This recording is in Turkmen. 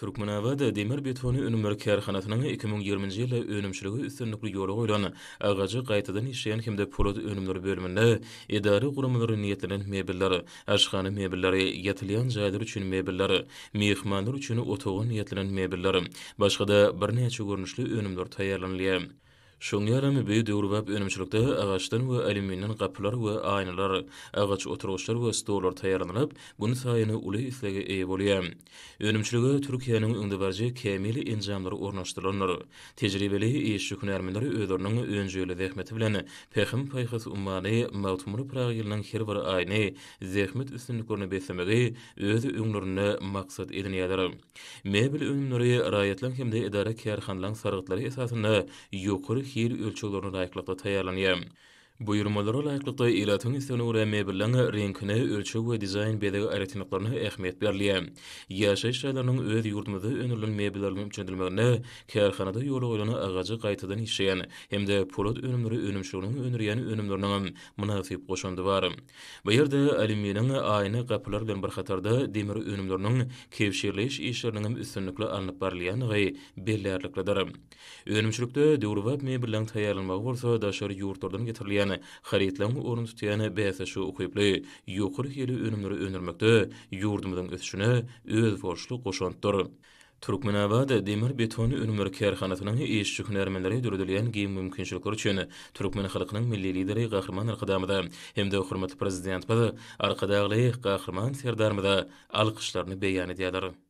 Türkmenabat demir-beton önümleri kärhanasynyň 2020-nji ýylda önümçiligi üstünlikli ýola goýlan agajy gaýtadan işleýän hem-de polat önümleri bölüminde edara guramalara niýetlenen mebeller, aşhana mebelleri, ýatylýan jaýlar üçin mebeller, myhmanlar üçin otaga niýetlenen mebeller, başga-da birnäçe görnüşli önümler taýýarlanylýar. Şoň ýalam bu döwrebap önümçilikde agaçdan we alýuminden gapylar we aýnalar, agaç oturgyçlar we stollar taýýarlanylyp, günsaýyn uly islege eýe bolýar. Önümçilige Türkiýäniň öňdebaryjy kämil enjamlary ornaşdyrylandyr. Tejribeli işçi-hünärmenler özleriniň önjeýli zähmeti bilen Pähim-paýhas ummany Magtymguly Pyragy ýylynyň her bir aýyny zähmet üstünliklerine beslemegi öz öňlerinde maksat edinýärler. Mebel önümleri raýatlaryň hem-de edara-kärhanalaryň sargytlary esasynda ýokary hil ölçeglerine laýyklykda taýýarlanýar. Buýurmalara laýyklykda ilatyň islegine görä mebelleň reňkine, ölçeg we dizaýn bezeg aýratynlyklaryna ähmiýet berilýär. Ýaşaýyş jaýlarynyň öz ýurdumyzda öndürilen mebeller bilen üpjün edilmeginde kärhanada ýola goýlan agajy gaýtadan işleýän hem-de polat önümleri önümçiliginiň öndürýän önümleriniňem mynasyp goşandy bar. Bu ýerde alýuminiň aýna gapylar bilen bir hatarda demir önümleriniň kebşirleýiş işleriniňem üstünlikli alnyp barylýandygy bellärliklidir. Önümçilikde döwrebap mebelleriň taýýarlanmagy bolsa daşary ýurtlardan getirilýän harytlaryň ornuny tutýan bäsleşige ukyply, ýokary hili önümleri öndürmekde ýurdumyzyň ösüşine özboluşly goşantdyr. Türkmenabat demir-beton önümleri kärhanasynyň işçi-hünärmenleri döredilýän giň mümkinçilikler üçin türkmen halkynyň Milli Lideri Gahryman Arkadagymyza hem-de hormatly Prezidentimiz Arkadagly Gahryman Serdarymyza alkyşlaryny beýan edýärler.